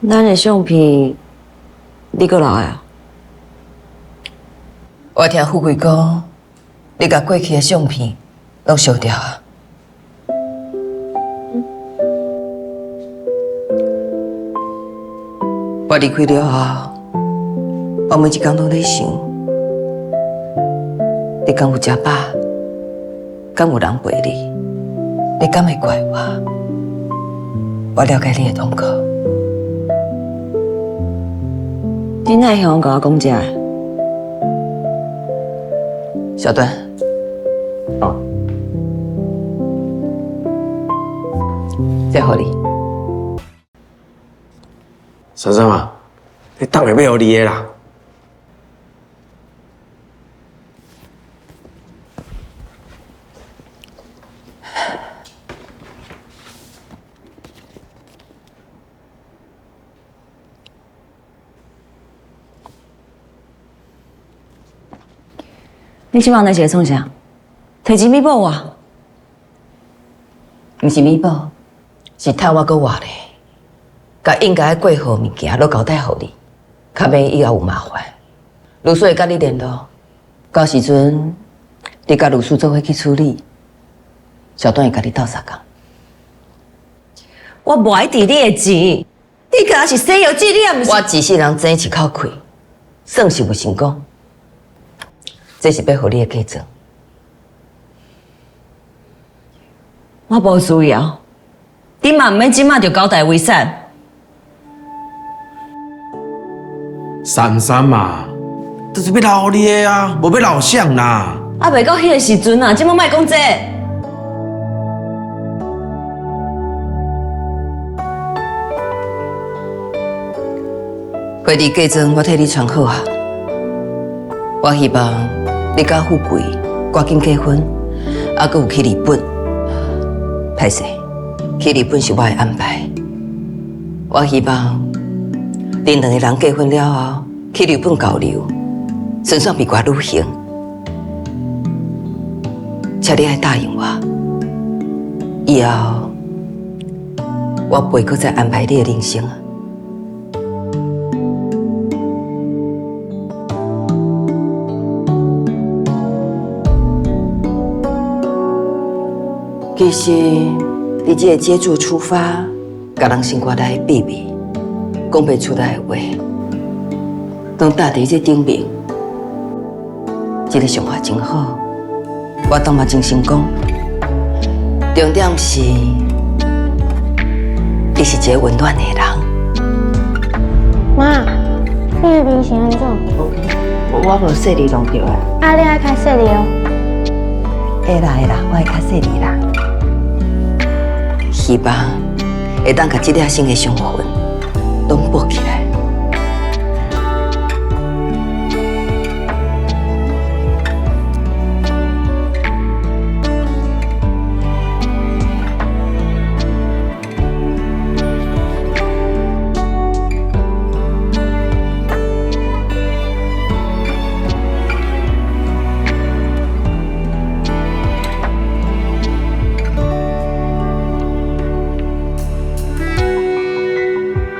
咱的相片，你閣留的啊？我聽富貴講，你共過去的相片攏燒掉啊！我離開了後，我每一工攏咧想，你敢有食飽？敢有人陪你？你敢會怪我？我了解你的痛苦。你哪會曉共我講這个？小段，哦，這予你。珊珊啊，你等下欲予你的啦。你這擺來是咧創啥？提錢彌補我？毋是彌補，是趁我閣活咧，共應該過戶物件攏交代予你，較免以後有麻煩。律師會佮你聯絡，到時陣你佮律師做伙去處理，小段會共你鬥相共。我無愛挃你的錢，你敢若是西藥劑，你也毋是。我一世人爭一口氣，算是有成功。這是欲予你的嫁妝。我無需要，你嘛毋免這馬就交代遺產。珊珊嘛，就是欲留你的啊，無欲留誰啦。啊，袂到彼個時陣啊，這馬莫講這個。花兒嫁妝我替你穿好啊，我希望你佮富貴趕緊結婚，啊，閣有去日本。歹勢，去日本是我的安排。我希望恁兩個人結婚了後去日本交流，順紲別外旅行。請你愛答應我，以後我袂閣再安排你的人生啊。其實，你這個借住出發，共人心肝內的秘密講袂出來的話，攏貼佇這頂面。這個想法真好，我當嘛真成功。重點是，你是一個溫暖的人。媽，你的面是按怎？我無細膩弄著啊。啊，你愛較細膩哦。會啦會啦，我會較細膩啦。希望會當共這粒新的傷痕攏補起來。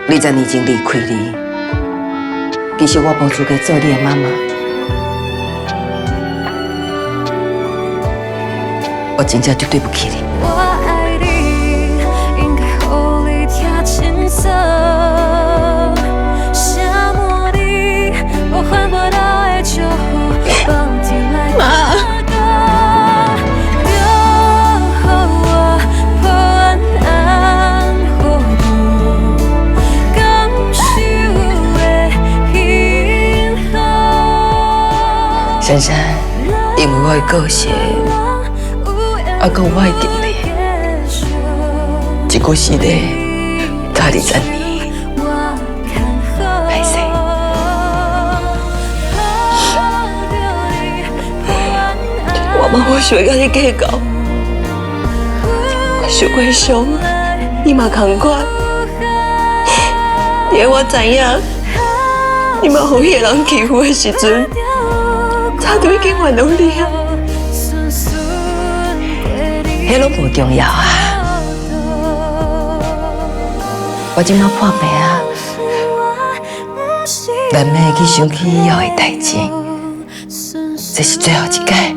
20年前離開你，其實我無資格做你的媽媽，我真正足對不起你。我愛你，應該予你聽清楚。什麼你無還無留的祝福，放天來打勾。就予我破安好無感受的幸福。珊珊，因為我的個性，啊，閣有我的經歷，這久時咧，才20年，歹勢。我嘛無想欲佮你計較，我受過傷，你嘛仝款。連我知影，你嘛予彼个人欺負的時陣，早就已經原諒你啊。彼攏無重要啊！我這馬破病啊，難免會去想起以後的代誌。這是最後一擺，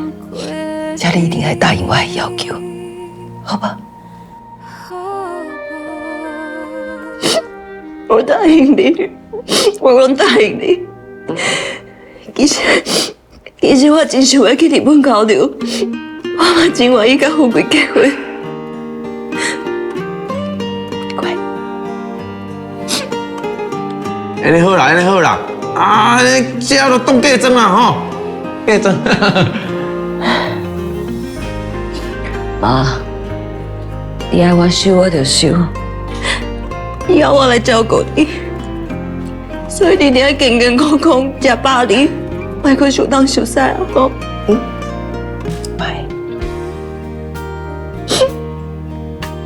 請你一定愛答應我的要求，好吧？我答應你，我攏答應你。其實我真想欲去日本交流，我嘛真願意佮富貴結婚。乖。按呢好啦，按呢好啦，啊，這都當嫁妝啦吼，嫁妝。媽，你愛我收我就收，以後我來照顧你，所以你一定愛健健康康，食飽哩，莫閣受東受西啊！吼。拜。